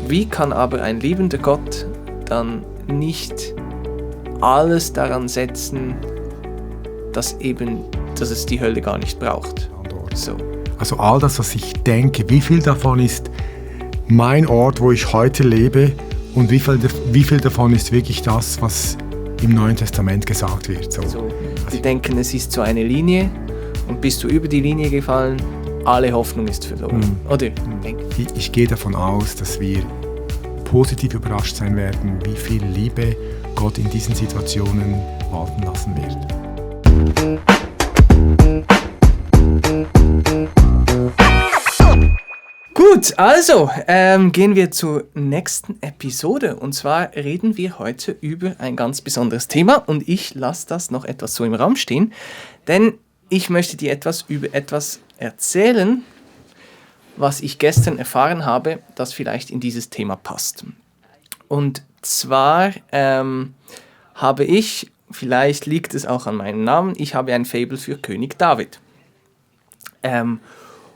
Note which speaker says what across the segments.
Speaker 1: Wie kann aber ein liebender Gott dann nicht alles daran setzen, dass es die Hölle gar nicht braucht? So.
Speaker 2: Also all das, was ich denke, wie viel davon ist mein Ort, wo ich heute lebe, und wie viel davon ist wirklich das, was im Neuen Testament gesagt wird.
Speaker 1: So, die denken, es ist so eine Linie und bist du über die Linie gefallen, alle Hoffnung ist verloren. Oder?
Speaker 2: Ich gehe davon aus, dass wir positiv überrascht sein werden, wie viel Liebe Gott in diesen Situationen walten lassen wird.
Speaker 1: Gut, also gehen wir zur nächsten Episode. Und zwar reden wir heute über ein ganz besonderes Thema. Und ich lasse das noch etwas so im Raum stehen, denn ich möchte dir über etwas erzählen, was ich gestern erfahren habe, das vielleicht in dieses Thema passt. Und zwar habe ich, vielleicht liegt es auch an meinem Namen, ich habe ein Faible für König David.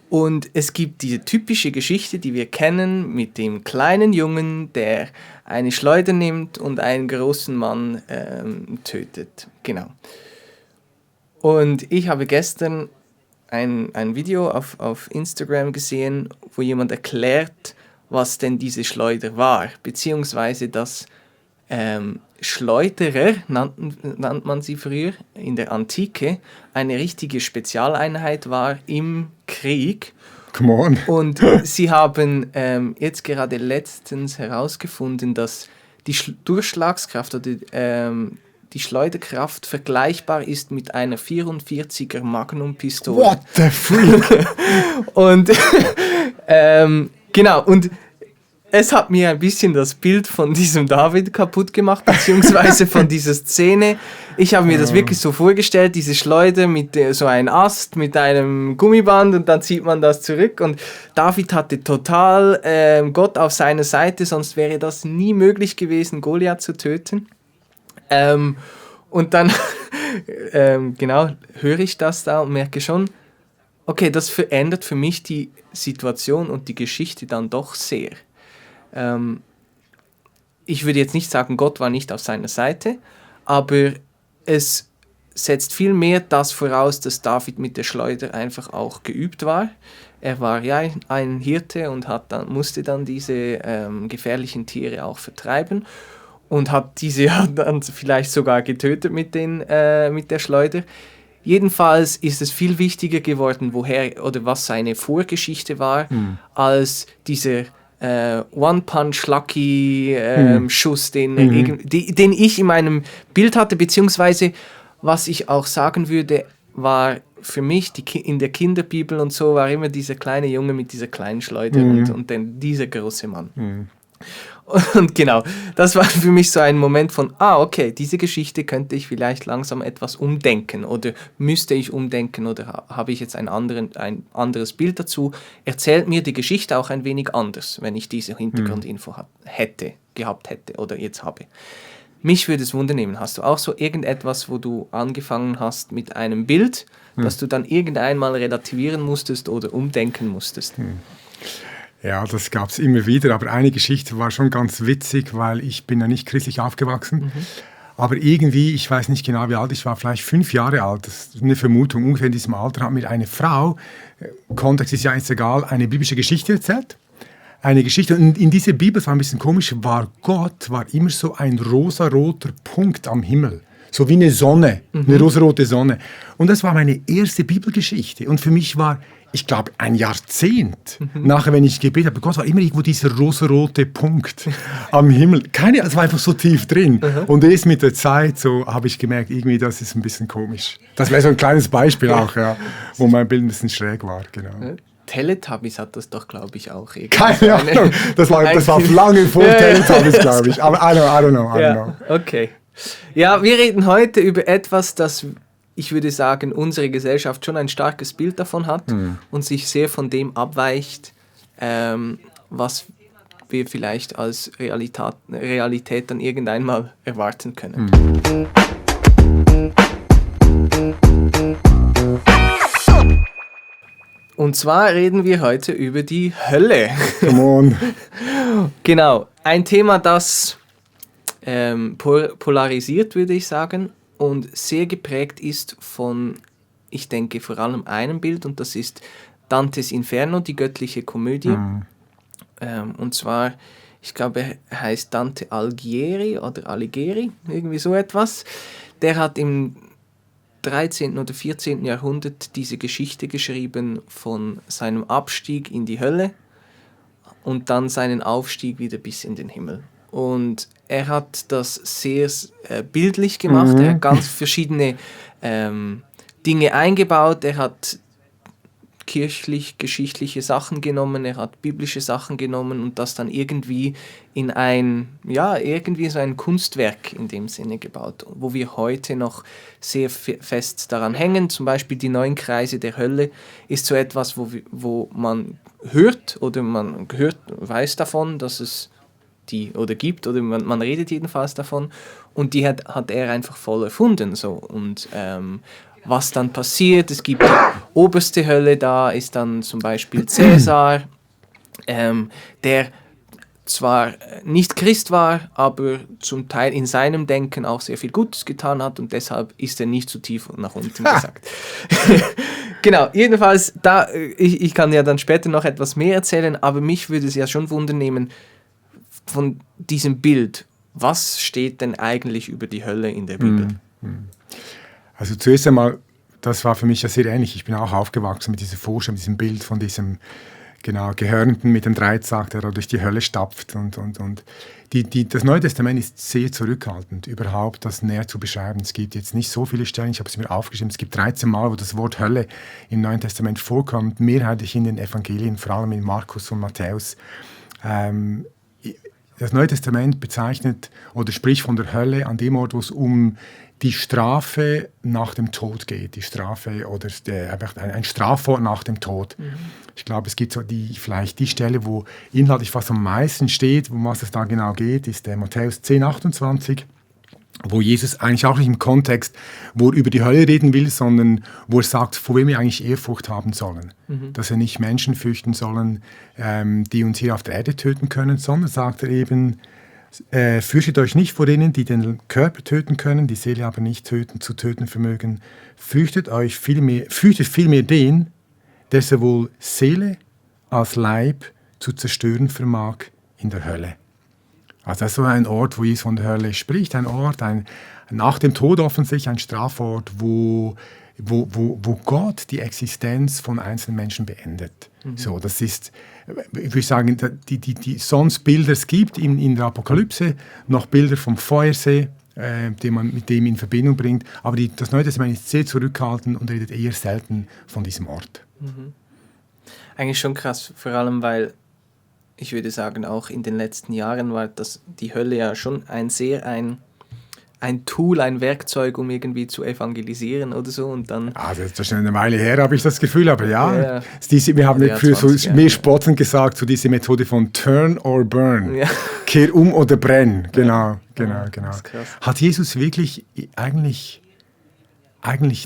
Speaker 1: Und es gibt diese typische Geschichte, die wir kennen, mit dem kleinen Jungen, der eine Schleuder nimmt und einen großen Mann tötet. Genau. Und ich habe gestern ein Video auf Instagram gesehen, wo jemand erklärt, was denn diese Schleuder war, beziehungsweise dass Schleuderer, nannt man sie früher in der Antike, eine richtige Spezialeinheit war im Krieg.
Speaker 2: Come on.
Speaker 1: Und sie haben jetzt gerade letztens herausgefunden, dass die Durchschlagskraft oder die Schleuderkraft vergleichbar ist mit einer 44er Magnum-Pistole.
Speaker 2: What the freak?
Speaker 1: Und genau, und es hat mir ein bisschen das Bild von diesem David kaputt gemacht, beziehungsweise von dieser Szene. Ich habe mir das wirklich so vorgestellt, diese Schleuder mit so einem Ast, mit einem Gummiband und dann zieht man das zurück. Und David hatte total Gott auf seiner Seite, sonst wäre das nie möglich gewesen, Goliath zu töten. Und dann genau höre ich das da und merke schon, okay, das verändert für mich die Situation und die Geschichte dann doch sehr. Ich würde jetzt nicht sagen, Gott war nicht auf seiner Seite, aber es setzt vielmehr das voraus, dass David mit der Schleuder einfach auch geübt war. Er war ja ein Hirte und musste dann diese gefährlichen Tiere auch vertreiben und hat diese ja dann vielleicht sogar getötet mit der Schleuder. Jedenfalls ist es viel wichtiger geworden, woher oder was seine Vorgeschichte war, als dieser One-Punch-Lucky-Schuss, den ich in meinem Bild hatte, beziehungsweise was ich auch sagen würde, war für mich in der Kinderbibel und so war immer dieser kleine Junge mit dieser kleinen Schleuder und dann dieser große Mann. Und genau, das war für mich so ein Moment von, okay, diese Geschichte könnte ich vielleicht langsam etwas umdenken oder müsste ich umdenken oder habe ich jetzt ein anderes Bild dazu. Erzählt mir die Geschichte auch ein wenig anders, wenn ich diese Hintergrundinfo gehabt hätte oder jetzt habe. Mich würde es wundern, hast du auch so irgendetwas, wo du angefangen hast mit einem Bild, das du dann irgendeinmal relativieren musstest oder umdenken musstest?
Speaker 2: Ja, das gab es immer wieder, aber eine Geschichte war schon ganz witzig, weil ich bin ja nicht christlich aufgewachsen, aber irgendwie, ich weiß nicht genau wie alt ich war, vielleicht 5 Jahre alt, das ist eine Vermutung, ungefähr in diesem Alter, hat mir eine Frau, Kontext ist ja jetzt egal, eine biblische Geschichte erzählt. Eine Geschichte, und in dieser Bibel, das war ein bisschen komisch, Gott war immer so ein rosaroter Punkt am Himmel. So wie eine Sonne, eine rosarote Sonne. Und das war meine erste Bibelgeschichte. Und für mich war, ich glaube, ein Jahrzehnt nachher, wenn ich gebetet habe, Gott war immer irgendwo dieser rosarote Punkt am Himmel. Es war einfach so tief drin. Und erst mit der Zeit so habe ich gemerkt, irgendwie, das ist ein bisschen komisch. Das wäre so ein kleines Beispiel auch, ja, wo mein Bild ein bisschen schräg war, genau.
Speaker 1: Teletubbies hat das doch, glaube ich, auch.
Speaker 2: Keine Ahnung, das war lange vor Teletubbies, glaube ich. Aber I don't know.
Speaker 1: Okay. Ja, wir reden heute über etwas, das, ich würde sagen, unsere Gesellschaft schon ein starkes Bild davon hat und sich sehr von dem abweicht, was wir vielleicht als Realität dann irgendeinmal erwarten können. Und zwar reden wir heute über die Hölle.
Speaker 2: Come on.
Speaker 1: Genau, ein Thema, das polarisiert, würde ich sagen, und sehr geprägt ist von, ich denke, vor allem einem Bild, und das ist Dantes Inferno, die göttliche Komödie. Und zwar, ich glaube, er heißt Dante Alighieri oder Alighieri, irgendwie so etwas. Der hat im 13. oder 14. Jahrhundert diese Geschichte geschrieben von seinem Abstieg in die Hölle und dann seinen Aufstieg wieder bis in den Himmel. Und er hat das sehr bildlich gemacht. Er hat ganz verschiedene Dinge eingebaut. Er hat kirchlich-geschichtliche Sachen genommen, er hat biblische Sachen genommen und das dann irgendwie in irgendwie so ein Kunstwerk in dem Sinne gebaut, wo wir heute noch sehr fest daran hängen. Zum Beispiel die 9 Kreise der Hölle ist so etwas, wo man hört oder man weiß davon, dass es die oder gibt oder man redet jedenfalls davon und die hat er einfach voll erfunden so und was dann passiert. Es gibt die oberste Hölle, da ist dann zum Beispiel Cäsar, der zwar nicht Christ war, aber zum Teil in seinem Denken auch sehr viel Gutes getan hat und deshalb ist er nicht zu tief nach unten gesagt. Genau, jedenfalls, ich kann ja dann später noch etwas mehr erzählen, aber mich würde es ja schon wundern von diesem Bild. Was steht denn eigentlich über die Hölle in der Bibel?
Speaker 2: Also zuerst einmal, das war für mich ja sehr ähnlich. Ich bin auch aufgewachsen mit dieser Vorstellung, mit diesem Bild von diesem Gehörnten mit dem Dreizack, der da durch die Hölle stapft. Das Neue Testament ist sehr zurückhaltend, überhaupt das näher zu beschreiben. Es gibt jetzt nicht so viele Stellen, ich habe es mir aufgeschrieben, es gibt 13 Mal, wo das Wort Hölle im Neuen Testament vorkommt, mehrheitlich in den Evangelien, vor allem in Markus und Matthäus. Das Neue Testament bezeichnet oder spricht von der Hölle an dem Ort, wo es um die Strafe nach dem Tod geht. Die Strafe oder einfach ein Strafwort nach dem Tod. Ich glaube, es gibt so vielleicht die Stelle, wo inhaltlich fast am meisten steht, um was es da genau geht, ist der Matthäus 10,28, wo Jesus eigentlich auch nicht im Kontext, wo er über die Hölle reden will, sondern wo er sagt, vor wem wir eigentlich Ehrfurcht haben sollen. Dass wir nicht Menschen fürchten sollen, die uns hier auf der Erde töten können, sondern sagt er eben, fürchtet euch nicht vor denen, die den Körper töten können, die Seele aber nicht zu töten vermögen. Fürchtet vielmehr den, der sowohl Seele als Leib zu zerstören vermag in der Hölle. Also das ist so ein Ort, wo Jesus von der Hölle spricht, ein Ort, nach dem Tod offensichtlich ein Strafort, wo Gott die Existenz von einzelnen Menschen beendet. So, das ist, ich würde sagen, die sonst Bilder es gibt in der Apokalypse, noch Bilder vom Feuersee, die man mit dem in Verbindung bringt, aber das Neue Testament ist sehr zurückhaltend und redet eher selten von diesem Ort.
Speaker 1: Eigentlich schon krass, vor allem weil ich würde sagen, auch in den letzten Jahren war die Hölle ja schon ein Tool, ein Werkzeug, um irgendwie zu evangelisieren oder so. Und dann
Speaker 2: das ist schon eine Weile her, habe ich das Gefühl, aber ja. Wir haben
Speaker 1: ja,
Speaker 2: früher so mehr spottend gesagt, so diese Methode von Turn or Burn.
Speaker 1: Ja.
Speaker 2: Kehr um oder brenn. Genau.
Speaker 1: Das ist krass.
Speaker 2: Hat Jesus wirklich eigentlich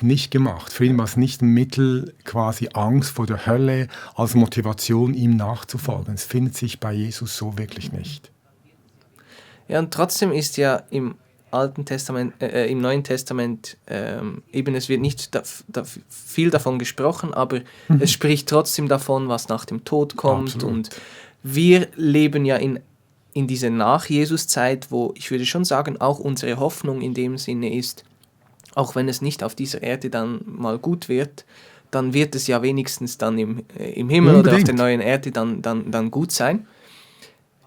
Speaker 2: nicht gemacht. Für ihn war es nicht ein Mittel, quasi Angst vor der Hölle als Motivation, ihm nachzufolgen. Es findet sich bei Jesus so wirklich nicht.
Speaker 1: Ja, und trotzdem ist ja im Neuen Testament eben, es wird nicht viel davon gesprochen, aber es spricht trotzdem davon, was nach dem Tod kommt.
Speaker 2: Absolut.
Speaker 1: Und wir leben ja in dieser Nach-Jesus-Zeit, wo ich würde schon sagen, auch unsere Hoffnung in dem Sinne ist, auch wenn es nicht auf dieser Erde dann mal gut wird, dann wird es ja wenigstens dann im Himmel oder auf der neuen Erde dann gut sein.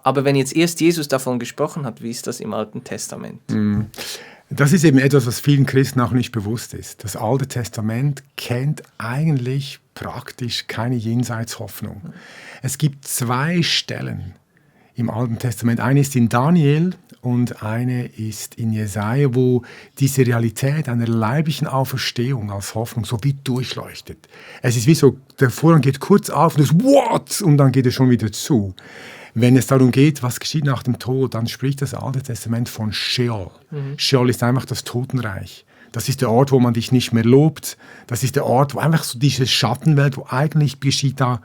Speaker 1: Aber wenn jetzt erst Jesus davon gesprochen hat, wie ist das im Alten Testament?
Speaker 2: Das ist eben etwas, was vielen Christen auch nicht bewusst ist. Das Alte Testament kennt eigentlich praktisch keine Jenseitshoffnung. Es gibt 2 Stellen im Alten Testament. Eine ist in Daniel und eine ist in Jesaja, wo diese Realität einer leiblichen Auferstehung als Hoffnung so wie durchleuchtet. Es ist wie so, der Vorhang geht kurz auf und what? Und dann geht er schon wieder zu. Wenn es darum geht, was geschieht nach dem Tod, dann spricht das Alte Testament von Sheol. Sheol ist einfach das Totenreich. Das ist der Ort, wo man dich nicht mehr lobt. Das ist der Ort, wo einfach so diese Schattenwelt, wo eigentlich geschieht da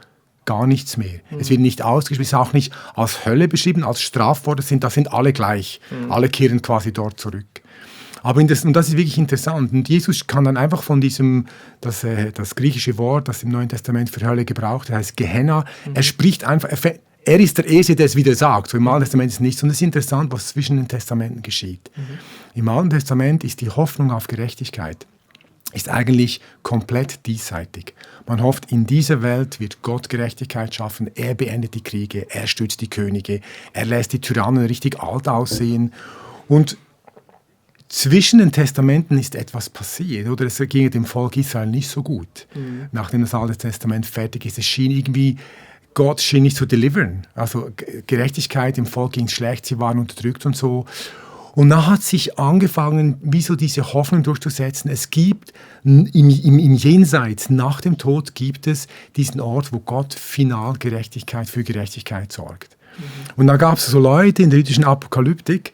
Speaker 2: gar nichts mehr. Es wird nicht ausgeschrieben, es ist auch nicht als Hölle beschrieben, als Strafwort, da sind alle gleich. Alle kehren quasi dort zurück. Aber und das ist wirklich interessant. Und Jesus kann dann einfach von diesem, das griechische Wort, das im Neuen Testament für Hölle gebraucht, heißt Gehenna, er spricht einfach, er ist der Erste, der es wieder sagt. So im Alten Testament ist es nichts. Und es ist interessant, was zwischen den Testamenten geschieht. Im Alten Testament ist die Hoffnung auf Gerechtigkeit ist eigentlich komplett diesseitig. Man hofft, in dieser Welt wird Gott Gerechtigkeit schaffen, er beendet die Kriege, er stützt die Könige, er lässt die Tyrannen richtig alt aussehen. Und zwischen den Testamenten ist etwas passiert, oder es ging dem Volk Israel nicht so gut. Nachdem das Alte Testament fertig ist, Gott schien nicht zu delivern. Also Gerechtigkeit im Volk ging schlecht, sie waren unterdrückt und so. Und dann hat sich angefangen, wie so diese Hoffnung durchzusetzen. Es gibt im Jenseits, nach dem Tod, gibt es diesen Ort, wo Gott final für Gerechtigkeit sorgt. Und da gab es so Leute in der jüdischen Apokalyptik,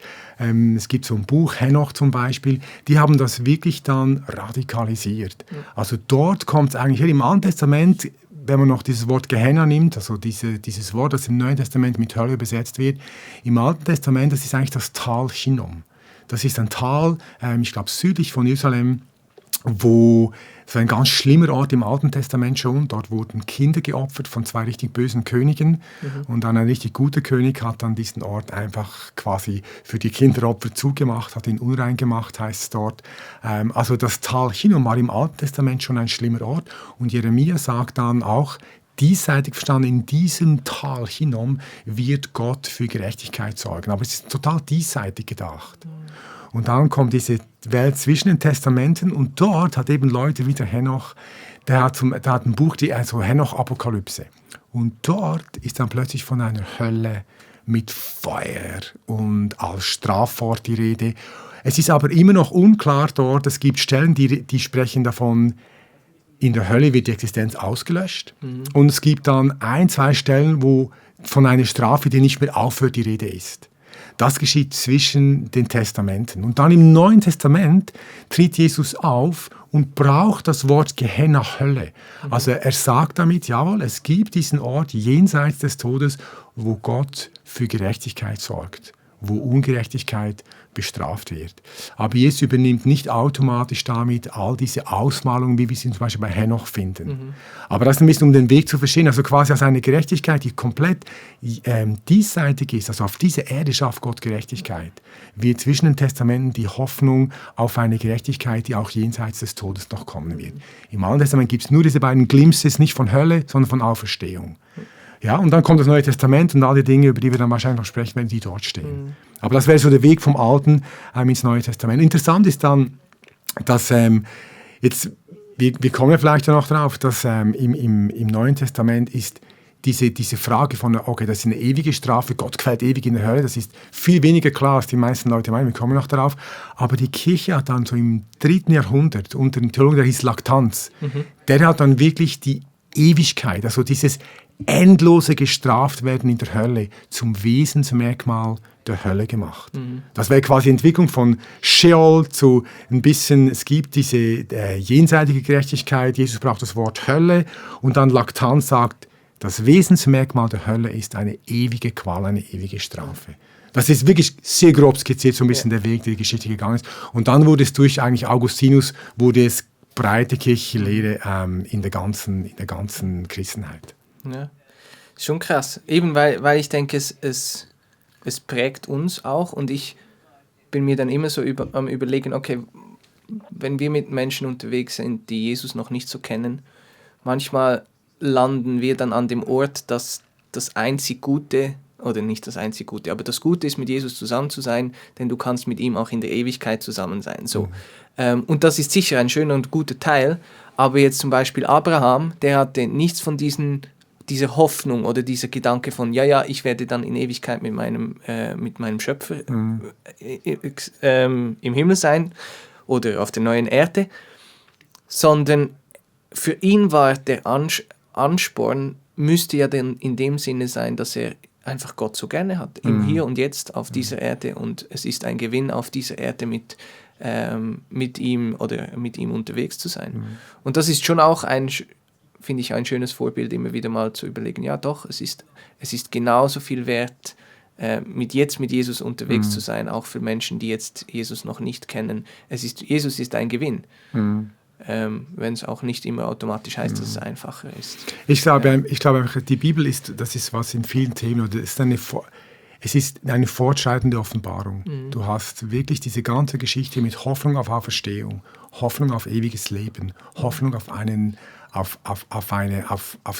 Speaker 2: es gibt so ein Buch, Henoch zum Beispiel, die haben das wirklich dann radikalisiert. Also dort kommt es eigentlich, hier im Alten Testament, wenn man noch dieses Wort Gehenna nimmt, also dieses Wort, das im Neuen Testament mit Hölle übersetzt wird, im Alten Testament, das ist eigentlich das Tal Hinnom. Das ist ein Tal, ich glaube südlich von Jerusalem, wo so ein ganz schlimmer Ort im Alten Testament schon. Dort wurden Kinder geopfert von 2 richtig bösen Königen. Und dann ein richtig guter König hat dann diesen Ort einfach quasi für die Kinderopfer zugemacht, hat ihn unrein gemacht, heißt es dort. Also das Tal Hinnom war im Alten Testament schon ein schlimmer Ort. Und Jeremia sagt dann auch, diesseitig verstanden, in diesem Tal Hinnom wird Gott für Gerechtigkeit sorgen. Aber es ist total diesseitig gedacht. Und dann kommt diese Welt zwischen den Testamenten und dort hat eben Leute wie der Henoch, der hat ein Buch, also Henoch-Apokalypse. Und dort ist dann plötzlich von einer Hölle mit Feuer und als Strafwort die Rede. Es ist aber immer noch unklar dort, es gibt Stellen, die sprechen davon, in der Hölle wird die Existenz ausgelöscht. Und es gibt dann 1-2 Stellen, wo von einer Strafe, die nicht mehr aufhört, die Rede ist. Das geschieht zwischen den Testamenten. Und dann im Neuen Testament tritt Jesus auf und braucht das Wort Gehenna, Hölle. Also er sagt damit, jawohl, es gibt diesen Ort jenseits des Todes, wo Gott für Gerechtigkeit sorgt, wo Ungerechtigkeit bestraft wird. Aber Jesus übernimmt nicht automatisch damit all diese Ausmalungen, wie wir sie zum Beispiel bei Henoch finden. Aber das ist ein bisschen, um den Weg zu verstehen, also quasi als eine Gerechtigkeit, die komplett diesseitig ist, also auf dieser Erde schafft Gott Gerechtigkeit, wird zwischen den Testamenten die Hoffnung auf eine Gerechtigkeit, die auch jenseits des Todes noch kommen wird. Im Alten Testament gibt es nur diese beiden Glimpses, nicht von Hölle, sondern von Auferstehung. Ja, und dann kommt das Neue Testament und all die Dinge, über die wir dann wahrscheinlich noch sprechen werden, die dort stehen. Aber das wäre so der Weg vom Alten ins Neue Testament. Interessant ist dann, dass wir kommen ja vielleicht noch drauf, dass im Neuen Testament ist diese Frage von, okay, das ist eine ewige Strafe, Gott quält ewig in der Hölle, das ist viel weniger klar, als die meisten Leute meinen, wir kommen noch darauf. Aber die Kirche hat dann so im 3. Jahrhundert, unter dem Theologen, der hieß Lactanz, der hat dann wirklich die Ewigkeit, also dieses endlose Gestraftwerden in der Hölle zum Wesensmerkmal der Hölle gemacht. Das wäre quasi die Entwicklung von Sheol zu ein bisschen, es gibt diese jenseitige Gerechtigkeit, Jesus braucht das Wort Hölle und dann Lactanz sagt, das Wesensmerkmal der Hölle ist eine ewige Qual, eine ewige Strafe. Das ist wirklich sehr grob skizziert, so ein bisschen der Weg, der die Geschichte gegangen ist. Und dann wurde es durch eigentlich Augustinus, wurde es breite kirchliche Lehre in der ganzen Christenheit.
Speaker 1: Ja, schon krass. Eben weil ich denke, es prägt uns auch und ich bin mir dann immer so am Überlegen, okay, wenn wir mit Menschen unterwegs sind, die Jesus noch nicht so kennen, manchmal landen wir dann an dem Ort, dass das einzig Gute, oder nicht das einzig Gute, aber das Gute ist, mit Jesus zusammen zu sein, denn du kannst mit ihm auch in der Ewigkeit zusammen sein. So. Und das ist sicher ein schöner und guter Teil, aber jetzt zum Beispiel Abraham, der hatte nichts von dieser Hoffnung oder dieser Gedanke von, ja, ich werde dann in Ewigkeit mit meinem Schöpfer im Himmel sein oder auf der neuen Erde, sondern für ihn war der Ansporn, müsste ja dann in dem Sinne sein, dass er einfach Gott so gerne hat, im Hier und Jetzt auf dieser Erde und es ist ein Gewinn, auf dieser Erde mit mit ihm unterwegs zu sein. Und das ist schon auch finde ich, ein schönes Vorbild, immer wieder mal zu überlegen, ja doch, es ist genauso viel wert, mit Jesus unterwegs zu sein, auch für Menschen, die jetzt Jesus noch nicht kennen. Jesus ist ein Gewinn. Wenn es auch nicht immer automatisch heißt, dass es einfacher ist.
Speaker 2: Ich glaube einfach, die Bibel das ist was in vielen Themen, oder es ist eine fortschreitende Offenbarung. Du hast wirklich diese ganze Geschichte mit Hoffnung auf Auferstehung, Hoffnung auf ewiges Leben, Hoffnung auf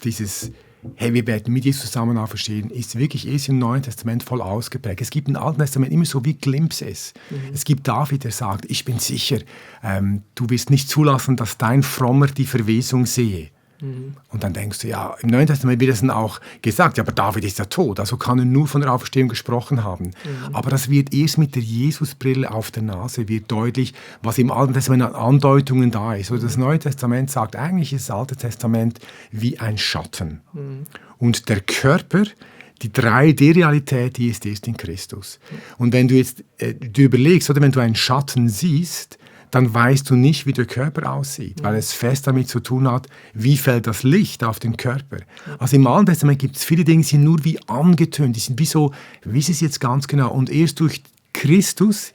Speaker 2: dieses, hey, wir werden mit Jesus zusammen auferstehen, ist wirklich im Neuen Testament voll ausgeprägt. Es gibt im Alten Testament immer so wie Glimpses. Es gibt David, der sagt, ich bin sicher, du wirst nicht zulassen, dass dein Frommer die Verwesung sehe. Und dann denkst du, ja, im Neuen Testament wird es dann auch gesagt, ja, aber David ist ja tot, also kann er nur von der Auferstehung gesprochen haben. Aber das wird erst mit der Jesusbrille auf der Nase wird deutlich, was im Alten Testament an Andeutungen da ist. Also das Neue Testament sagt, eigentlich ist das Alte Testament wie ein Schatten. Und der Körper, die 3D-Realität, die ist erst in Christus. Und wenn du jetzt dir überlegst, oder wenn du einen Schatten siehst, dann weißt du nicht, wie der Körper aussieht, weil es fest damit zu tun hat, wie fällt das Licht auf den Körper. Also im Alten Testament gibt es viele Dinge, die sind nur wie angetönt, die sind wie so, wie ist es jetzt ganz genau? Und erst durch Christus,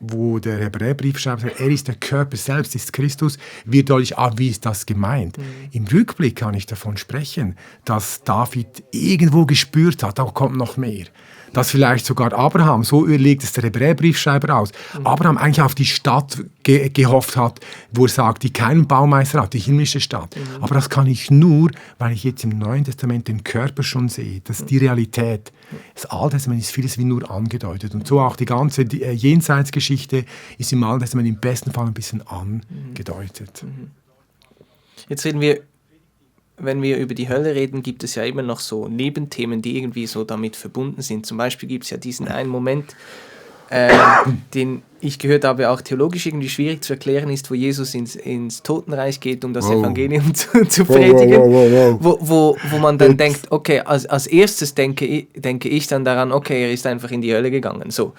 Speaker 2: wo der Hebräerbrief schreibt, er ist der Körper selbst, ist Christus, wird deutlich, wie ist das gemeint? Im Rückblick kann ich davon sprechen, dass David irgendwo gespürt hat, da kommt noch mehr. Dass vielleicht sogar Abraham, so legt es der Hebräerbriefschreiber aus, Abraham eigentlich auf die Stadt gehofft hat, wo er sagt, die keinen Baumeister hat, die himmlische Stadt. Aber das kann ich nur, weil ich jetzt im Neuen Testament den Körper schon sehe. Das ist die Realität. Das Alte Testament ist vieles wie nur angedeutet. Und so auch die ganze Jenseitsgeschichte ist im Alten Testament im besten Fall ein bisschen angedeutet.
Speaker 1: Jetzt reden wir, wenn wir über die Hölle reden, gibt es ja immer noch so Nebenthemen, die irgendwie so damit verbunden sind. Zum Beispiel gibt es ja diesen einen Moment, den ich gehört habe, auch theologisch irgendwie schwierig zu erklären ist, wo Jesus ins Totenreich geht, um das Evangelium zu predigen, wo man dann denkt, okay, als erstes denke ich dann daran, okay, er ist einfach in die Hölle gegangen. So.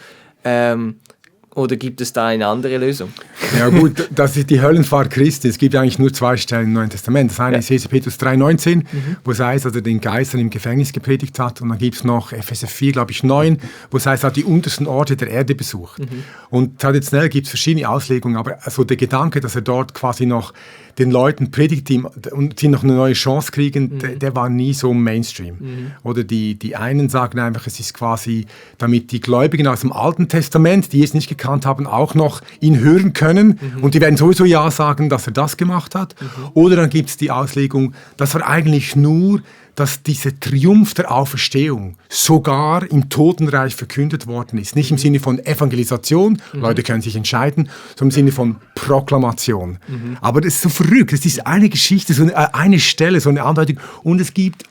Speaker 1: Oder gibt es da eine andere Lösung?
Speaker 2: Ja gut, das ist die Höllenfahrt Christi. Es gibt eigentlich nur 2 Stellen im Neuen Testament. Das eine ist 1. Petrus 3,19, wo es heißt, dass er den Geistern im Gefängnis gepredigt hat. Und dann gibt es noch Epheser 4, glaube ich, 9, wo es heißt, er hat die untersten Orte der Erde besucht. Und traditionell gibt es verschiedene Auslegungen, aber also der Gedanke, dass er dort quasi noch den Leuten predigt und sie noch eine neue Chance kriegen, der war nie so Mainstream. Oder die einen sagen einfach, es ist quasi, damit die Gläubigen aus dem Alten Testament, die es nicht gekannt haben, auch noch ihn hören können. Und die werden sowieso ja sagen, dass er das gemacht hat. Oder dann gibt es die Auslegung, das war eigentlich nur, dass dieser Triumph der Auferstehung sogar im Totenreich verkündet worden ist. Nicht im Sinne von Evangelisation, Leute können sich entscheiden, sondern im Sinne von Proklamation. Aber das ist so verrückt, das ist eine Geschichte, so eine Stelle, so eine Andeutung. Und es gibt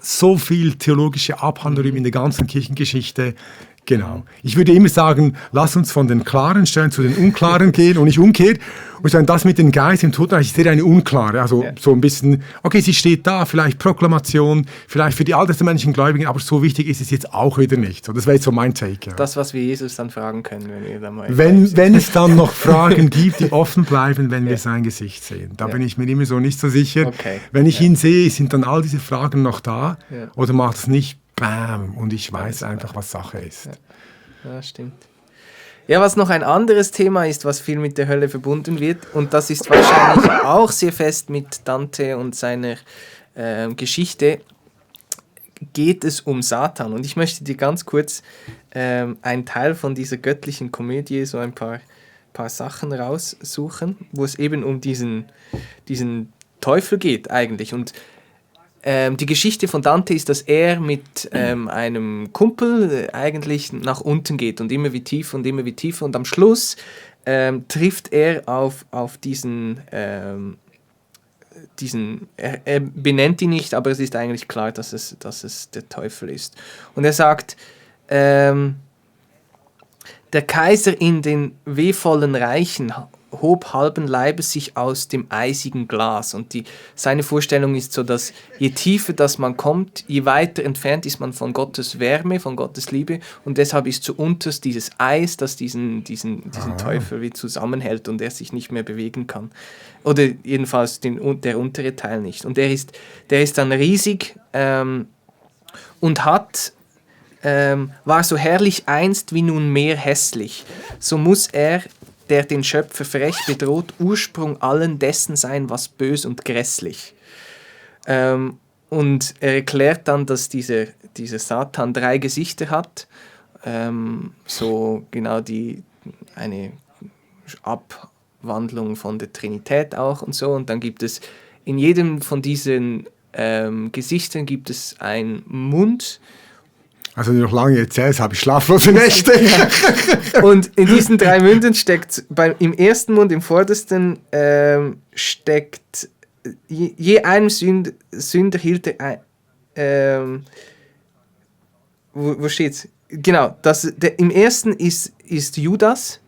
Speaker 2: so viel theologische Abhandlungen in der ganzen Kirchengeschichte. Genau. Ich würde immer sagen, lass uns von den klaren Stellen zu den unklaren gehen und nicht umgekehrt. Und dann das mit den Geistern im Totenreich ist sehr eine unklare. Also so ein bisschen, okay, sie steht da, vielleicht Proklamation, vielleicht für die alttestamentlichen Gläubigen, aber so wichtig ist es jetzt auch wieder nicht. So, das wäre jetzt so mein Take. Ja.
Speaker 1: Das, was wir Jesus dann fragen können, wenn wir dann mal...
Speaker 2: Wenn es dann noch Fragen gibt, die offen bleiben, wenn wir sein Gesicht sehen. Da bin ich mir immer so nicht so sicher.
Speaker 1: Okay.
Speaker 2: Wenn ich ihn sehe, sind dann all diese Fragen noch da oder macht es nicht Bam und ich weiß einfach, was Sache ist.
Speaker 1: Ja, stimmt. Ja, was noch ein anderes Thema ist, was viel mit der Hölle verbunden wird, und das ist wahrscheinlich auch sehr fest mit Dante und seiner Geschichte, geht es um Satan. Und ich möchte dir ganz kurz einen Teil von dieser göttlichen Komödie, so ein paar Sachen raussuchen, wo es eben um diesen Teufel geht eigentlich. Und die Geschichte von Dante ist, dass er mit einem Kumpel eigentlich nach unten geht und immer wie tiefer und am Schluss trifft er auf diesen, er benennt ihn nicht, aber es ist eigentlich klar, dass es der Teufel ist. Und er sagt, der Kaiser in den wehvollen Reichen hob halben Leibes sich aus dem eisigen Glas. Und seine Vorstellung ist so, dass je tiefer das man kommt, je weiter entfernt ist man von Gottes Wärme, von Gottes Liebe. Und deshalb ist zuunterst dieses Eis, das diesen Teufel wie zusammenhält und er sich nicht mehr bewegen kann. Oder jedenfalls der untere Teil nicht. Und der ist dann riesig und war so herrlich einst wie nunmehr hässlich. So muss er, der den Schöpfer frech bedroht, Ursprung allen dessen sein, was bös und grässlich. Und er erklärt dann, dass dieser Satan 3 Gesichter hat, so genau eine Abwandlung von der Trinität auch und so. Und dann gibt es in jedem von diesen Gesichtern gibt es einen Mund.
Speaker 2: Also wenn du noch lange erzählst, habe ich schlaflose Nächte.
Speaker 1: Und in diesen 3 Mündern steckt, im ersten Mund, im vordersten, steckt je einem Sünder hielt er wo steht's? Genau, im ersten ist Judas,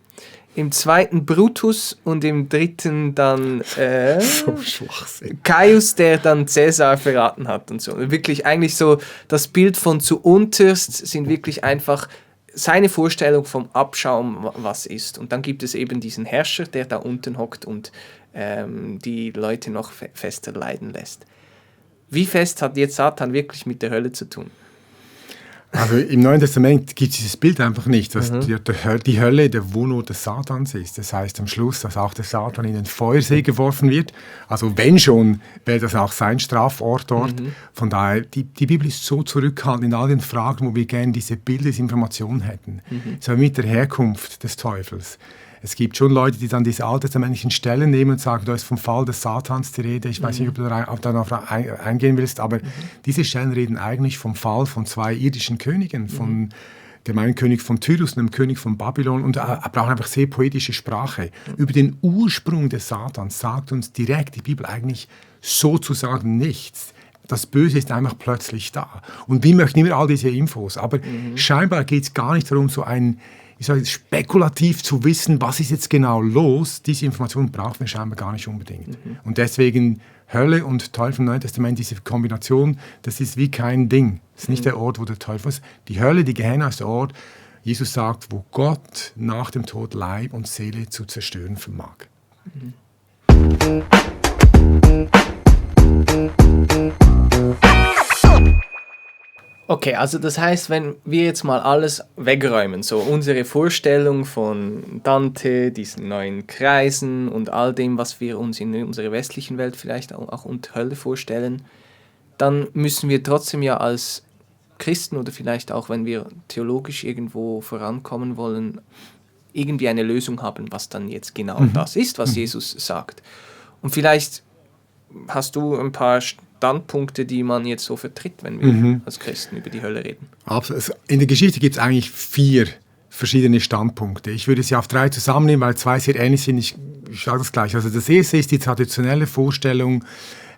Speaker 1: im zweiten Brutus und im dritten dann
Speaker 2: So Schwachsinn.
Speaker 1: Caius, der dann Cäsar verraten hat und so. Wirklich eigentlich so das Bild von zuunterst sind wirklich einfach seine Vorstellung vom Abschaum, was ist. Und dann gibt es eben diesen Herrscher, der da unten hockt und die Leute noch fester leiden lässt. Wie fest hat jetzt Satan wirklich mit der Hölle zu tun?
Speaker 2: Also im Neuen Testament gibt es dieses Bild einfach nicht, dass die Hölle der Wohnort des Satans ist. Das heißt am Schluss, dass auch der Satan in den Feuersee geworfen wird. Also wenn schon, wäre das auch sein Strafort dort. Von daher, die Bibel ist so zurückhaltend in all den Fragen, wo wir gerne diese Bildesinformation hätten. So mit der Herkunft des Teufels. Es gibt schon Leute, die dann diese alttestamentlichen Stellen nehmen und sagen, da ist vom Fall des Satans die Rede. Ich weiß nicht, ob du darauf eingehen willst, aber diese Stellen reden eigentlich vom Fall von 2 irdischen Königen, von dem einen König von Tyrus und dem König von Babylon, und brauchen einfach sehr poetische Sprache. Über den Ursprung des Satans sagt uns direkt die Bibel eigentlich sozusagen nichts. Das Böse ist einfach plötzlich da. Und wir möchten immer all diese Infos, aber scheinbar geht es gar nicht darum, so spekulativ zu wissen, was ist jetzt genau los. Diese Information brauchen wir scheinbar gar nicht unbedingt. Und deswegen Hölle und Teufel im Neuen Testament, diese Kombination, das ist wie kein Ding. Das ist nicht der Ort, wo der Teufel ist. Die Hölle, die Gehenna ist der Ort, Jesus sagt, wo Gott nach dem Tod Leib und Seele zu zerstören vermag.
Speaker 1: Okay, also das heißt, wenn wir jetzt mal alles wegräumen, so unsere Vorstellung von Dante, diesen 9 Kreisen und all dem, was wir uns in unserer westlichen Welt vielleicht auch unter Hölle vorstellen, dann müssen wir trotzdem ja als Christen oder vielleicht auch, wenn wir theologisch irgendwo vorankommen wollen, irgendwie eine Lösung haben, was dann jetzt genau das ist, was Jesus sagt. Und vielleicht hast du ein paar Standpunkte, die man jetzt so vertritt, wenn wir als Christen über die Hölle reden.
Speaker 2: Absolut. In der Geschichte gibt es eigentlich 4 verschiedene Standpunkte. Ich würde sie auf 3 zusammennehmen, weil 2 sehr ähnlich sind. Ich sage das gleich. Also das erste ist die traditionelle Vorstellung,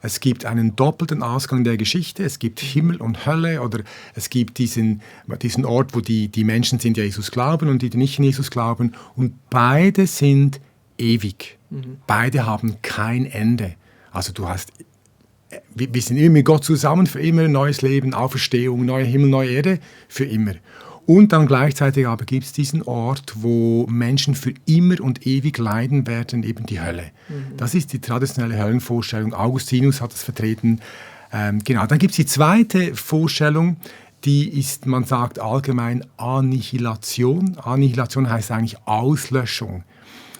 Speaker 2: es gibt einen doppelten Ausgang der Geschichte. Es gibt Himmel und Hölle, oder es gibt diesen Ort, wo die Menschen sind, die Jesus glauben und die nicht an Jesus glauben. Und beide sind ewig. Beide haben kein Ende. Also wir sind immer mit Gott zusammen, für immer ein neues Leben, Auferstehung, neuer Himmel, neue Erde, für immer. Und dann gleichzeitig aber gibt es diesen Ort, wo Menschen für immer und ewig leiden werden, eben die Hölle. Das ist die traditionelle Höllenvorstellung. Augustinus hat das vertreten. Genau. Dann gibt es die zweite Vorstellung, die ist, man sagt allgemein, Annihilation. Annihilation heißt eigentlich Auslöschung.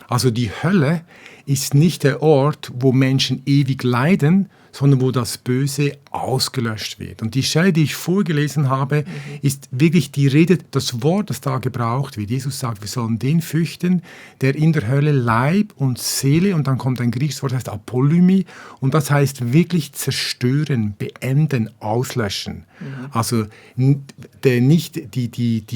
Speaker 2: Also die Hölle ist nicht der Ort, wo Menschen ewig leiden, sondern wo das Böse ausgelöscht wird. Und die Stelle, die ich vorgelesen habe, ist wirklich die Rede, das Wort, das da gebraucht wird. Jesus sagt, wir sollen den fürchten, der in der Hölle Leib und Seele, und dann kommt ein griechisches Wort, das heißt Apolymi, und das heißt wirklich zerstören, beenden, auslöschen. Also die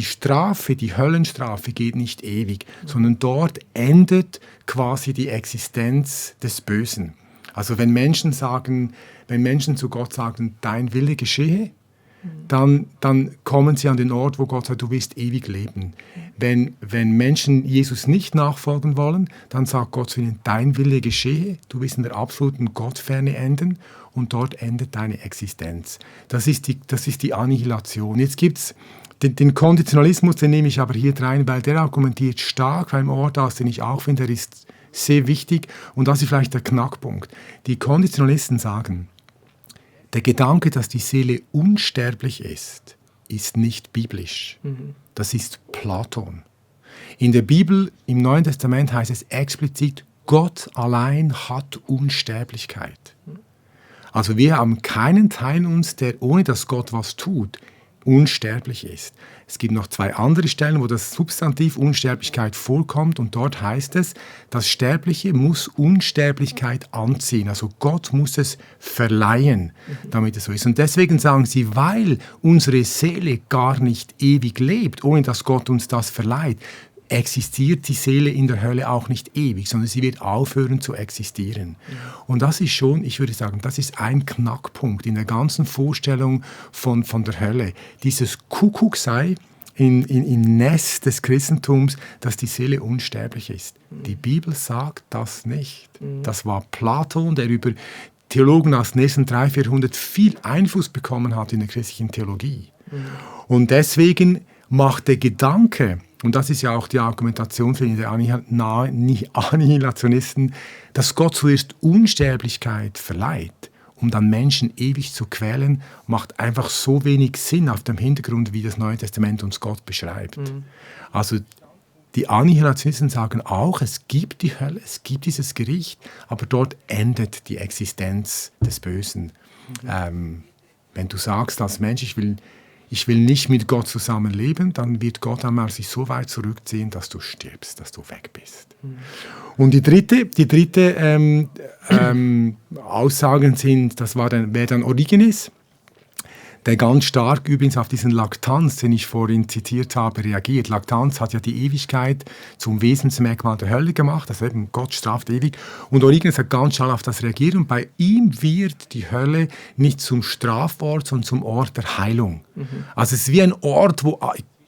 Speaker 2: Strafe, die Höllenstrafe geht nicht ewig, sondern dort endet quasi die Existenz des Bösen. Also wenn Menschen zu Gott sagen, dein Wille geschehe, dann kommen sie an den Ort, wo Gott sagt, du wirst ewig leben. Wenn Menschen Jesus nicht nachfolgen wollen, dann sagt Gott zu ihnen, dein Wille geschehe, du wirst in der absoluten Gottferne enden und dort endet deine Existenz. Das ist die Annihilation. Jetzt gibt es den Konditionalismus, den nehme ich aber hier rein, weil der argumentiert stark bei einem Ort aus, den ich auch finde, der ist sehr wichtig und das ist vielleicht der Knackpunkt. Die Konditionalisten sagen, der Gedanke, dass die Seele unsterblich ist nicht biblisch. Das ist Platon. In der Bibel, im Neuen Testament heißt es explizit, Gott allein hat Unsterblichkeit. Also wir haben keinen Teil in uns, der ohne dass Gott was tut, unsterblich ist. Es gibt noch 2 andere Stellen, wo das Substantiv Unsterblichkeit vorkommt und dort heißt es, das Sterbliche muss Unsterblichkeit anziehen. Also Gott muss es verleihen, damit es so ist. Und deswegen sagen sie, weil unsere Seele gar nicht ewig lebt, ohne dass Gott uns das verleiht, existiert die Seele in der Hölle auch nicht ewig, sondern sie wird aufhören zu existieren. Und das ist schon, ich würde sagen, das ist ein Knackpunkt in der ganzen Vorstellung von der Hölle. Dieses Kuckucksei im Nest des Christentums, dass die Seele unsterblich ist. Die Bibel sagt das nicht. Das war Platon, der über Theologen aus den nächsten 300-400 viel Einfluss bekommen hat in der christlichen Theologie. Und deswegen macht der Gedanke, und das ist ja auch die Argumentationslinie der Annihilationisten, dass Gott zuerst Unsterblichkeit verleiht, um dann Menschen ewig zu quälen, macht einfach so wenig Sinn auf dem Hintergrund, wie das Neue Testament uns Gott beschreibt. Also die Annihilationisten sagen auch, es gibt die Hölle, es gibt dieses Gericht, aber dort endet die Existenz des Bösen. Wenn du sagst als Mensch, ich will nicht mit Gott zusammenleben, dann wird Gott einmal sich so weit zurückziehen, dass du stirbst, dass du weg bist. Und die dritte Aussagen sind, wäre dann Origenes, der ganz stark übrigens auf diesen Laktanz, den ich vorhin zitiert habe, reagiert. Laktanz hat ja die Ewigkeit zum Wesensmerkmal der Hölle gemacht, also eben Gott straft ewig. Und Origenes hat ganz stark auf das reagiert und bei ihm wird die Hölle nicht zum Strafort, sondern zum Ort der Heilung. Also es ist wie ein Ort, wo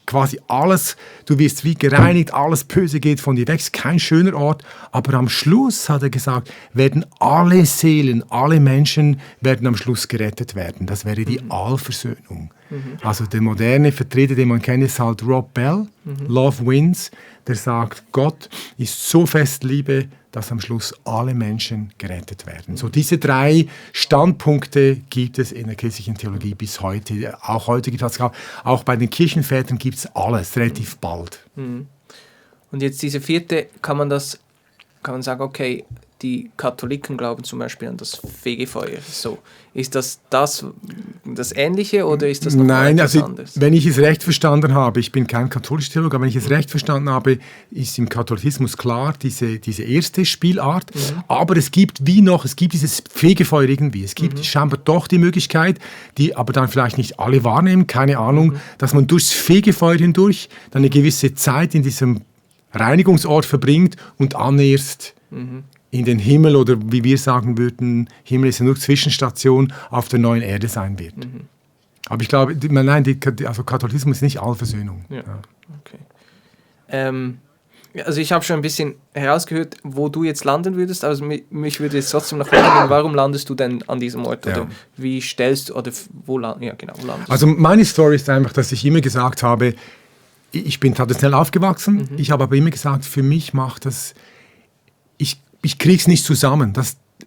Speaker 2: quasi alles, du wirst wie gereinigt, alles Böse geht von dir weg, es ist kein schöner Ort, aber am Schluss, hat er gesagt, werden alle Seelen, alle Menschen werden am Schluss gerettet werden. Das wäre die Allversöhnung. Also der moderne Vertreter, den man kennt, ist halt Rob Bell, Love Wins, der sagt, Gott ist so fest Liebe, dass am Schluss alle Menschen gerettet werden. So diese 3 Standpunkte gibt es in der christlichen Theologie bis heute. Auch heute gibt es, auch bei den Kirchenvätern gibt es alles, relativ bald.
Speaker 1: Und jetzt diese 4. kann man sagen, okay, die Katholiken glauben zum Beispiel an das Fegefeuer. So, ist das Ähnliche oder ist das noch etwas anderes?
Speaker 2: Wenn ich es recht verstanden habe, ich bin kein katholischer Theologe, aber wenn ich es recht verstanden habe, ist im Katholizismus klar diese erste Spielart, aber es gibt dieses Fegefeuer irgendwie. Es gibt scheinbar doch die Möglichkeit, die aber dann vielleicht nicht alle wahrnehmen, keine Ahnung, dass man durchs Fegefeuer hindurch dann eine gewisse Zeit in diesem Reinigungsort verbringt und erst in den Himmel oder wie wir sagen würden, Himmel ist ja nur Zwischenstation, auf der neuen Erde sein wird. Aber ich glaube, also Katholizismus ist nicht Allversöhnung.
Speaker 1: Ja. Okay. Also ich habe schon ein bisschen herausgehört, wo du jetzt landen würdest, aber mich würde jetzt trotzdem noch wundern, warum landest du denn an diesem Ort? Oder wie stellst du, oder wo landest du?
Speaker 2: Also meine Story ist einfach, dass ich immer gesagt habe, ich bin traditionell aufgewachsen, ich habe aber immer gesagt, für mich macht das, ich kriege es nicht zusammen.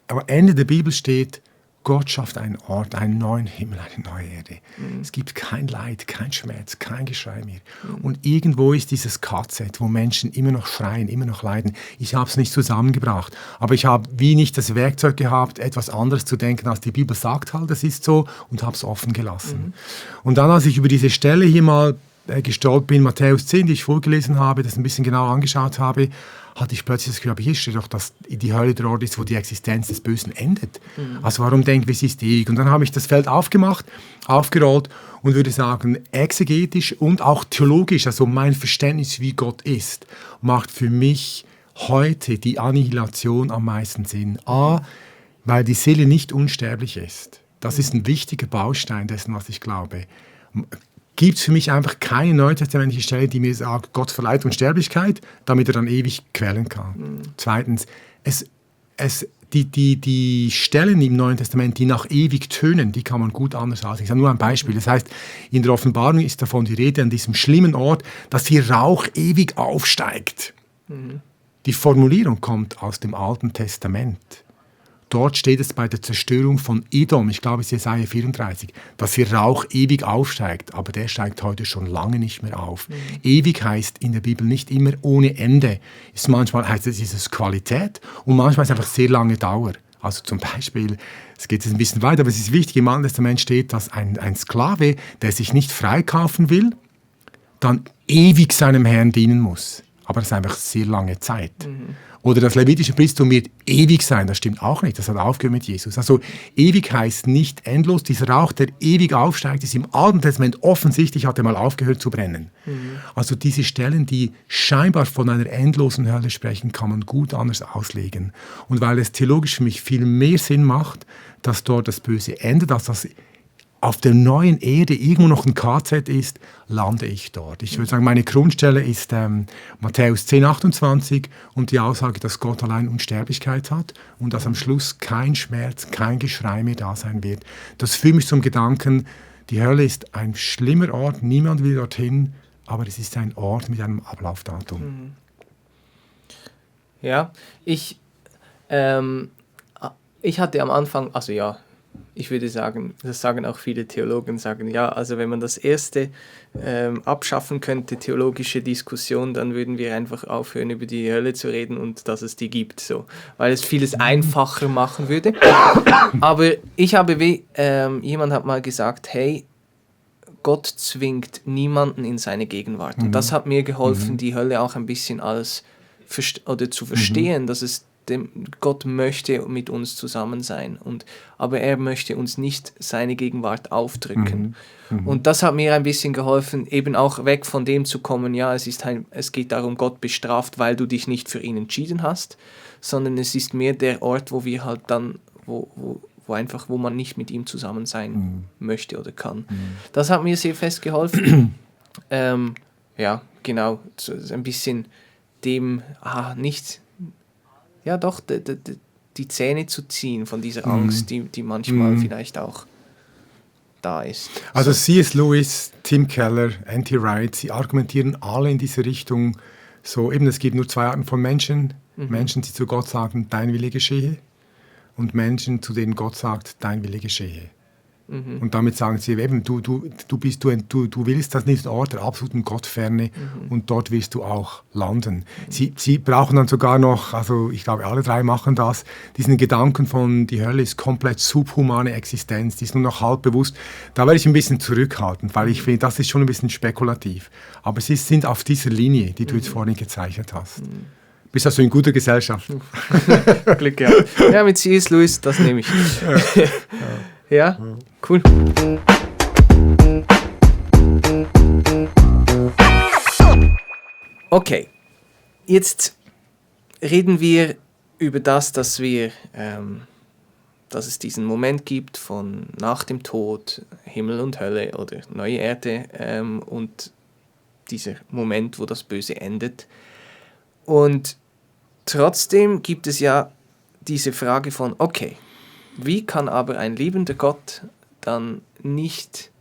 Speaker 2: Am Ende der Bibel steht, Gott schafft einen Ort, einen neuen Himmel, eine neue Erde. Es gibt kein Leid, kein Schmerz, kein Geschrei mehr. Und irgendwo ist dieses KZ, wo Menschen immer noch schreien, immer noch leiden. Ich habe es nicht zusammengebracht. Aber ich habe wie nicht das Werkzeug gehabt, etwas anderes zu denken, als die Bibel sagt halt, das ist so, und habe es offen gelassen. Und dann, als ich über diese Stelle hier mal gestolpert bin, Matthäus 10, die ich vorgelesen habe, das ein bisschen genauer angeschaut habe, hatte ich plötzlich das Gefühl, aber hier steht doch, dass die Hölle der Ort ist, wo die Existenz des Bösen endet. Also warum denken wir, sie ist ewig? Und dann habe ich das Feld aufgerollt und würde sagen, exegetisch und auch theologisch, also mein Verständnis, wie Gott ist, macht für mich heute die Annihilation am meisten Sinn. A, weil die Seele nicht unsterblich ist. Das ist ein wichtiger Baustein dessen, was ich glaube. Gibt es für mich einfach keine neutestamentliche Stelle, die mir sagt, Gott verleiht Unsterblichkeit, damit er dann ewig quälen kann. Zweitens, die Stellen im Neuen Testament, die nach ewig tönen, die kann man gut anders auslegen. Ich sage nur ein Beispiel. Das heißt, in der Offenbarung ist davon die Rede, an diesem schlimmen Ort, dass hier Rauch ewig aufsteigt. Die Formulierung kommt aus dem Alten Testament. Dort steht es bei der Zerstörung von Edom, ich glaube es ist Jesaja 34, dass hier Rauch ewig aufsteigt, aber der steigt heute schon lange nicht mehr auf. Ewig heißt in der Bibel nicht immer ohne Ende. Manchmal heißt es Qualität und manchmal ist es einfach sehr lange Dauer. Also zum Beispiel, es geht jetzt ein bisschen weiter, aber es ist wichtig, im Alten Testament steht, dass ein Sklave, der sich nicht freikaufen will, dann ewig seinem Herrn dienen muss. Aber das ist einfach sehr lange Zeit. Oder das levitische Priestertum wird ewig sein, das stimmt auch nicht, das hat aufgehört mit Jesus. Also ewig heißt nicht endlos, dieser Rauch, der ewig aufsteigt, ist im Alten Testament offensichtlich, hat er mal aufgehört zu brennen. Also diese Stellen, die scheinbar von einer endlosen Hölle sprechen, kann man gut anders auslegen. Und weil es theologisch für mich viel mehr Sinn macht, dass dort das Böse endet, als dass auf der neuen Erde irgendwo noch ein KZ ist, lande ich dort. Ich würde sagen, meine Grundstelle ist Matthäus 10,28 und die Aussage, dass Gott allein Unsterblichkeit hat und dass am Schluss kein Schmerz, kein Geschrei mehr da sein wird. Das führt mich zum Gedanken, die Hölle ist ein schlimmer Ort, niemand will dorthin, aber es ist ein Ort mit einem Ablaufdatum.
Speaker 1: Ja, ich hatte am Anfang, also ja, ich würde sagen, das sagen auch viele Theologen, sagen, ja, also wenn man das erste abschaffen könnte, theologische Diskussion, dann würden wir einfach aufhören, über die Hölle zu reden und dass es die gibt, so, weil es vieles einfacher machen würde. Aber ich habe, jemand hat mal gesagt, hey, Gott zwingt niemanden in seine Gegenwart. Und das hat mir geholfen, die Hölle auch ein bisschen zu verstehen, dass es Gott möchte mit uns zusammen sein, aber er möchte uns nicht seine Gegenwart aufdrücken. Und das hat mir ein bisschen geholfen, eben auch weg von dem zu kommen, ja, es geht darum, Gott bestraft, weil du dich nicht für ihn entschieden hast, sondern es ist mehr der Ort, wo wir halt dann, wo man nicht mit ihm zusammen sein möchte oder kann. Das hat mir sehr fest geholfen. Ja, genau, so ein bisschen dem, ja doch, die Zähne zu ziehen von dieser Angst, die manchmal vielleicht auch da ist.
Speaker 2: Also C.S. Lewis, Tim Keller, N.T. Wright, sie argumentieren alle in diese Richtung, so eben, es gibt nur zwei Arten von Menschen. Menschen, die zu Gott sagen, dein Wille geschehe, und Menschen, zu denen Gott sagt, dein Wille geschehe. Und damit sagen sie eben, du willst das nicht Ort der absoluten Gottferne und dort wirst du auch landen. Sie brauchen dann sogar noch, also ich glaube alle drei machen das, diesen Gedanken von die Hölle ist komplett subhumane Existenz, die ist nur noch halb bewusst. Da werde ich ein bisschen zurückhaltend, weil ich finde, das ist schon ein bisschen spekulativ. Aber sie sind auf dieser Linie, die du jetzt vorhin gezeichnet hast. Bist also in guter Gesellschaft.
Speaker 1: Glück gehabt. Ja, mit C.S. Lewis, das nehme ich. Ja, cool. Okay, jetzt reden wir über das, dass es diesen Moment gibt von nach dem Tod, Himmel und Hölle oder neue Erde und dieser Moment, wo das Böse endet. Und trotzdem gibt es ja diese Frage von, okay, wie kann aber ein liebender Gott dann nicht